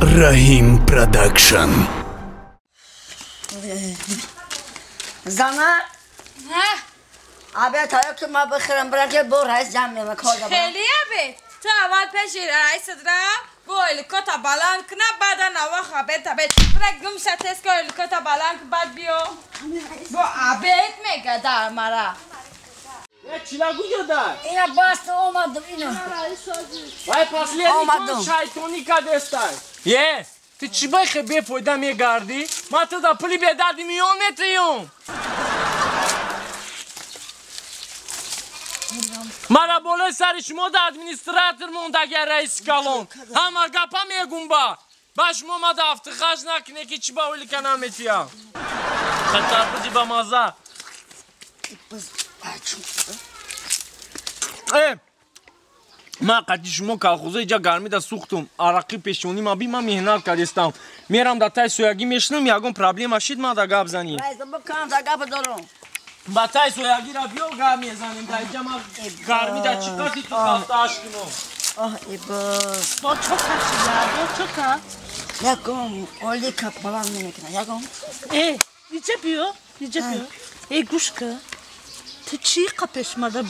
Раҳим Продакшн. Зана? Абе тайёр ки ма бихӯрам, бирам ки бо раис ҷамъ мева кор дорам. Хеле абе. Ту аввал пеши раисат ра, бо эликота баланд кна, баъда навах абед абед. Бира гумша тез ка эликота баланд баъд биё. Бо абед мега дар мара. Чила гуҷода? Ина баста омадам, ина. Вай последний шайтони кадестай. Е, ту чӣ бахе бефоида мегардӣ? Ман ту да пули бедарди миён метиём. Мара болои сари шумо да администратор мондагия раиси калон. Ҳама гапа мегум ба. Ба шумо ма да афтихаж накуне ки чӣ ба олика наметиям. Хатарбузи ба маза. Ман қати шумо колхоза иҷа гармида сӯхтум. Арақи пешонӣ ма би ман меҳнат кардестам. Мерам да тай соягӣ мешинам, ягон проблема шид ман да гап занӣ. Ба тай соягиро биё гап мезанем. Да иҷа ман гармида чӣ қади ту хафтааш кунам. Оҳ, ибос. Бо чо кашида? Бо чо ка? Ягон олика баланд намекунад, ягон. Э, иҷа биё, иҷа биё. Э, гӯш ка. Ту чӣ қа пешмада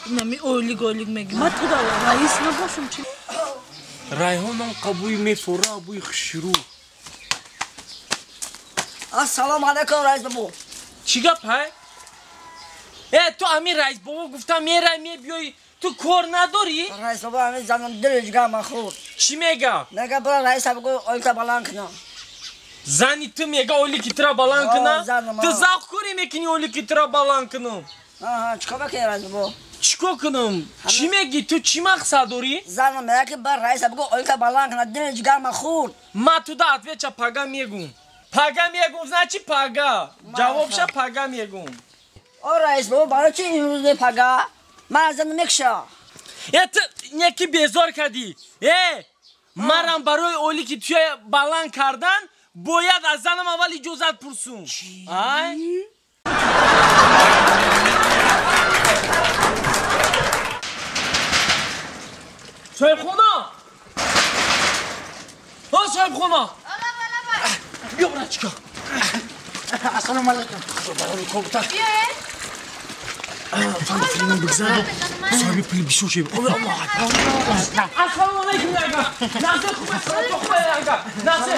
нами ойлик ойлик мегӣ? Ман ту да раис набошам чи? Райҳонам қабӯи мефора, бӯи хушрӯ. Ассалому алайкум, раис бобо. Чӣ гап ҳай? Э, ту ами раис бобо гуфта мерай мебиёй, ту кор надорӣ? Раис бобо ами занам дилиш гама хӯрд. Чӣ мега? Мега бира раиса бигӯ ойлика баланд кунам. Зани ту мега ойлики тура баланд кунам? Ту завқ корӣ мекунӣ ойлики тура баланд кунам? Чикор мекунӣ раис бобо? Чикор кунам? Чӣ мегӣ? Ту чӣ мақсад дорӣ? Занам мега ки бар раиса бигӯ ойлика баланд кунам, дилиш гама хӯрд. Ман туда отвеча пага мегум. Пага мегум, значит пага. Ҷавобша пага мегум. О, раис бобо, барои чи имрӯз не пага? Ман аз занам мекушам. Э, ту неки безор кардӣ. Э, марам барои ойлики туя баланд кардан бояд аз занам аввал иҷозат пурсум. Ай? Соҳибхона! О, соҳибхона! Биё, братчика! Ассалому алайкум. Биё. Фанда филмон бигзар. Соҳиби пули бисёр шеб. Ассалому алайкум, яга. Назир хубе, салом хубе, яга. Назир,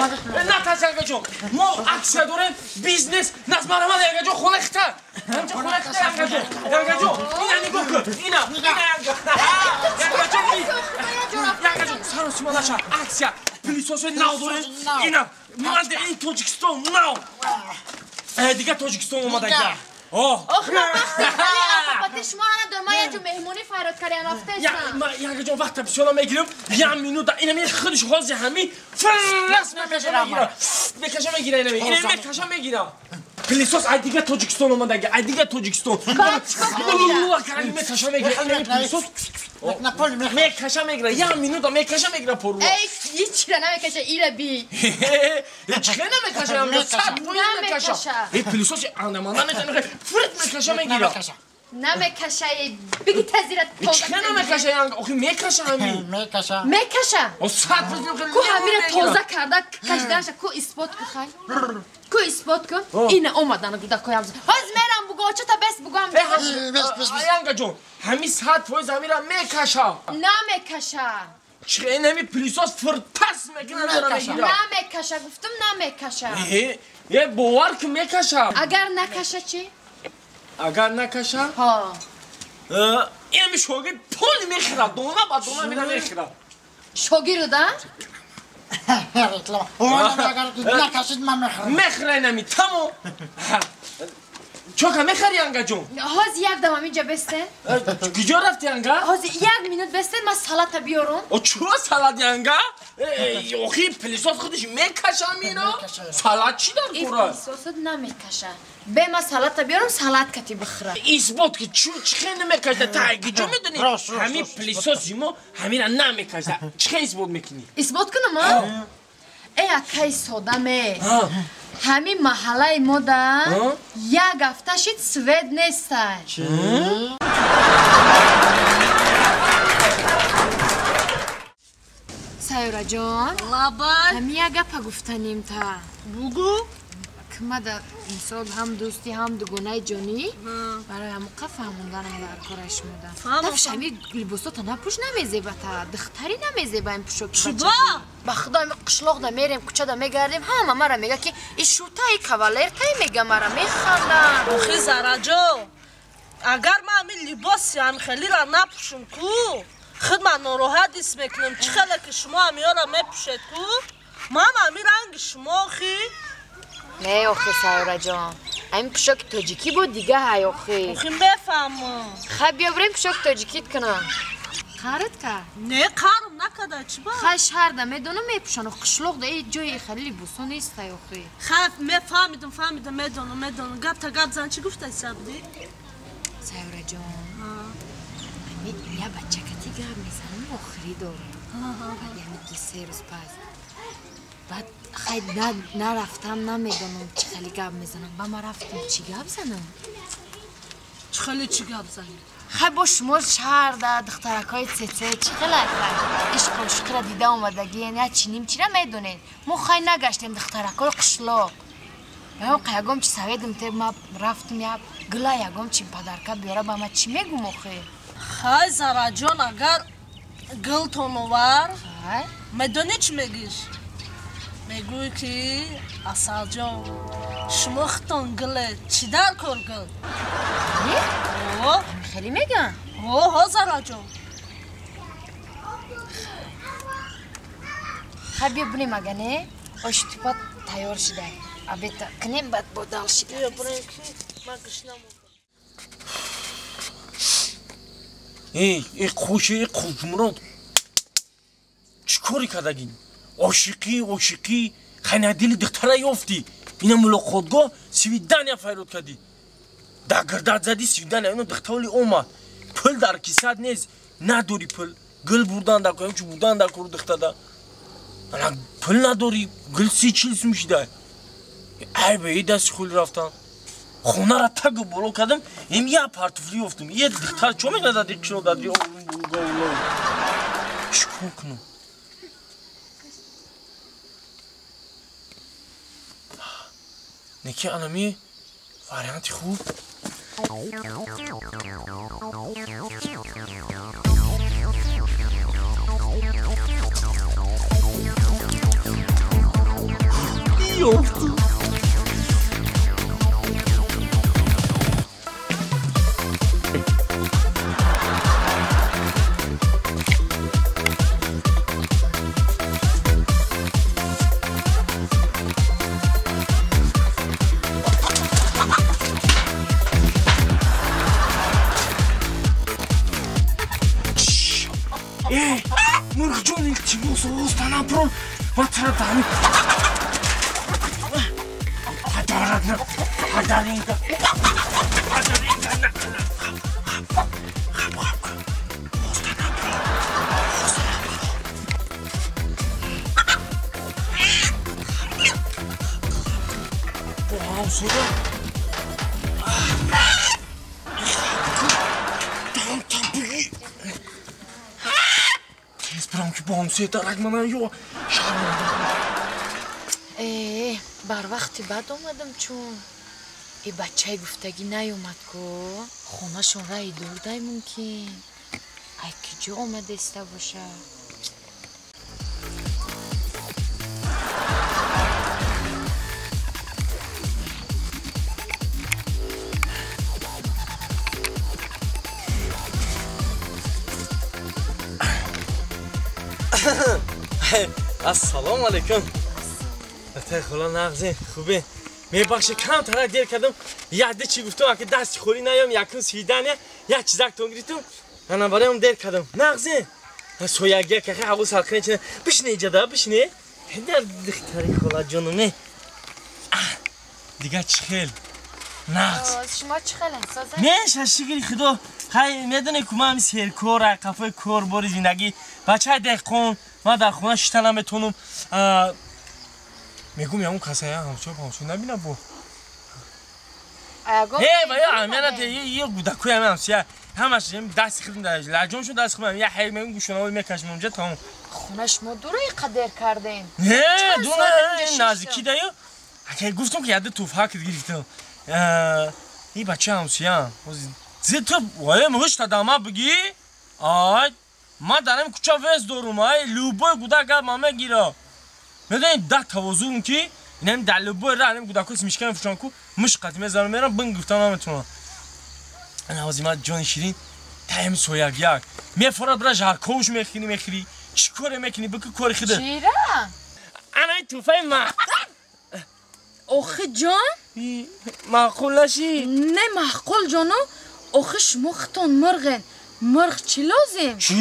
натарс, яга ҷон. Мо аксия дорем, бизнес, назмарамад, яга ҷон, хона хита. Ҳамча хона хита, яга ҷон. Яга ҷон, ина нигоҳ кун. Ина, ина яга. Яга ҷон, яга ҷон, сару сима наша. Аксия, пылесосои нав дорем. Ина, ман ин Тоҷикистон нав. Дига Тоҷикистон омадага. Ох, ман вақти хали алфапати шуморо надорам. Ман якҷо меҳмонӣ фарёд кардам, рафтаистам. Яга ҷон, вақта бисёра мегирам. Як минута. Ина ми худиш ҳози ҳами фррррас мекаша мегира. Мекаша мегира ина ми. Ина мекаша мегира. Пылесос ай дига Тоҷикистон омадаги, ай дига Тоҷикистон. Мекаша мегира. Ина ми пылесос мекаша мегира. Як минута мекаша мегира пору. Эй, ҳичра намекаша, ира би. Чихе намекаша? Намекаша. Э, пылесос андаманда мекаша. Фрт мекаша мегира. Намекаша, биги тазира тоза. Чихе намекаша, охи мекаша ҳами. Мекаша. Мекаша. О, сад фоиз Ку ҳамира тоза карда кашиданаша ку исбот ку хай. Ку исбот ку. Ина омадана гудакоям. Ҳоз мерам буго, чота бес бугам. Янга ҷон, ҳами 100% ҳамира мекаша. Намекаша. Чихе ин ҳами пылесос фиртас мекунад, мегира. Намекаша, гуфтум намекаша. Э, бовар ку мекаша. Агар накаша чӣ? Агар накаша? Ҳа. Ин шогирд пул мехӯрад, дона ба дона мера мехӯрад. Шогирда? Реклама. Агар накашид ман мехӯрам. Мехӯра инами, тамом. Чока мехари, Янга ҷон? Ҳози як дам ҳаминҷа бестен. Куҷо рафти, Янга? Ҳози як минут бестен, ман салата биёрам. О, чуро салат, Янга? Охи пылесос худиш мекаша мира. Салат чӣ дар кора? Пылесосот намекаша. Бе ман салата биёрам, салат кати бихӯра. Исбот ки чихе намекаша? Та куҷо медонӣ? Ҳамин пылесоси мо ҳамира намекаша. Чихе исбот мекунӣ? Исбот кунам, а? Э, акай содаме. Ҳамин маҳаллаи мода як ҳафта шид свет нестай. Сайёраҷон. Лабай. Ҳами як гапа гуфтанем та. Бугу. Кимада мисол ҳам дӯстӣ, ҳам дугонаи ҷонӣ барои ҳамоқа фаҳмонданам дар кораи шумода. Тафш ҳами либосота напӯш намезеба та, духтарӣ намезеба ин пӯшоки Чуба? Ба худо ҳами қишлоқда мерем, кӯчада мегардем, ҳама мара мега ки и шута, и кавалертай мега мара механданд. Охи Зараҷон, агар ман ҳамин либоси ҳами хелира напӯшум ку, худ ман нороҳат ҳис мекунам. Чӣ хеле ки шумо ҳамиёра мепӯшед ку, ман ҳамин ранги шумо охи. Не, охи Сайёраҷон, ҳамин пӯшоки тоҷикӣ буд дига ҳай охи. Охи мефаҳмам. Хай биё бирем пӯшоки тоҷикит кунам. Қарит кард? Не, қарм накарда, чӣ ба? Хай шаҳрда медонам мепӯшанд, қишлоқда э ҷои хеле либосо нестай охи. Хай мефаҳмидам, фаҳмидам, медонам, медонам. Гап та гап зан, чӣ гуфтай сабдӣ? Сайёраҷон, ҳамин я бачакати гап мезанам, охирӣ дорам. Баъд яъне 2-3 рӯз пас. Баъд хай нарафтам, намедонам чӣ хеле гап мезанам. Ба ман рафтам, чӣ гап занам? Чӣ хеле чӣ гап занӣ? Хай бо шумо шаҳрда духтаракҳои цеце чӣ хеле хай ишқу ишқира дида омадагӣ, я чӣ ним чира медонед. Мо хай нагаштем духтаракҳои қишлоқ. Ягон ягон чи советам те, ма рафтам я гула ягон чи подарка биёра, ба ма чӣ мегум охи? Хай Зараҷон, агар гултон овар, медонӣ чӣ мегиш? Мегӯй ки Асалҷон, шумо худтон гуле, чӣ дар кор гул? Не? Хеле мегӯям? Ҳо, Зараҷон. Хай биё бинем ага не? Оши тупа тайёр шуда. Абета кунем, баъд бодал шида. Биё бирем ки ман гушна мондам. Эй, эй хуши, эй хушмурод. Чӣ корӣ кардагин? Ошиқӣ, ошиқӣ, хайнадили духтара ёфтӣ. Ина мулоқотгоҳ свидания файрод кардӣ. Дар гирдат задӣ свидания, ино духтаоли омад. Пул дар кисат нест, надорӣ пул. Гул бурдан дар кор, чӣ бурдан дар кор духтада. Ана пул надорӣ, гул 30-40 сум шида. Ай ба дасти хули рафтан. Хонара тагу боло кардам, им я портфели ёфтам. Е духтар чо мекунад дар қишлоқ, дар чӣ кор кунам? Неки анами варианти хуб. Ёфтам. Мурғҷон, илтимос, овоз танапрон. Ма тара дами. Падарат на, падаринга. Падаринга на. Хап, хап, хап. Овоз танапрон. Овоз танапрон. Бо ҳамсоя. Там, там, буги. Тез бирам ки бо ҳамсоя дарак манам ё шарманда. Э, бар вақти баъд омадам, чун и бачаи гуфтагӣ наёмад ку. Хонашон раи дурдай мумкин. Ай киҷо омадаиста бошад? Ассалому алайкум. Атай хола нағзин, хубе. Мебахшед, камтара дер кардам. Якде чӣ гуфтам, аки дасти холӣ наём, якум свидания, як чизактон гирифтам. Ана бароям дер кардам. Нағзин. Соягия ка ҳаво салқин чина. Бишне иҷада, бишне. Дар духтари хола ҷонуме. Дигар чӣ хел? Нағз. Шумо чӣ хелен, созен? Не, шашигири худо. Хай медонӣ ку ман серкор, қафои кор бори зиндагӣ. Бачаи деҳқон, ман дар хона шита наметонам. Мегум ягон касая ҳамсоя ҳамсоя набинам бо. Э, ба я амена те е гудакуй ҳамсоя. Ҳамаш дасти худам лаҷон шуд дасти худам. Я ҳай мегум гӯшонаҳо мекашем онҷа тамом. Хона шумо дура қадр кардем. Не, дура наздики даю. Ака гуфтам ки яда туфак гирифтам. И бача ҳамсиям. Зе ту вай муш тадама бигӣ? Ай, ман дар ин кӯча вес дорум, ай, любой гудак гап ма мегира. Медонӣ да тавозун ки инам дар любой раҳ инам гудакҳои мишка мефурӯшанд ку муш қатӣ мезанам мерам бин гуфта наметавонам. Ана ҳозир ман ҷони ширин таем сояк як. Мефорад бира жарковш мехӯрӣ мехӯрӣ. Чӣ коре мекунӣ бикун кори худат. Чира? Ана ин туҳфаи ман. Охи ҷон? Маъқул нашӣ? Не маъқул ҷону. Охи шумо худтон мурғен. Мурғ чӣ лозим? Чӣ?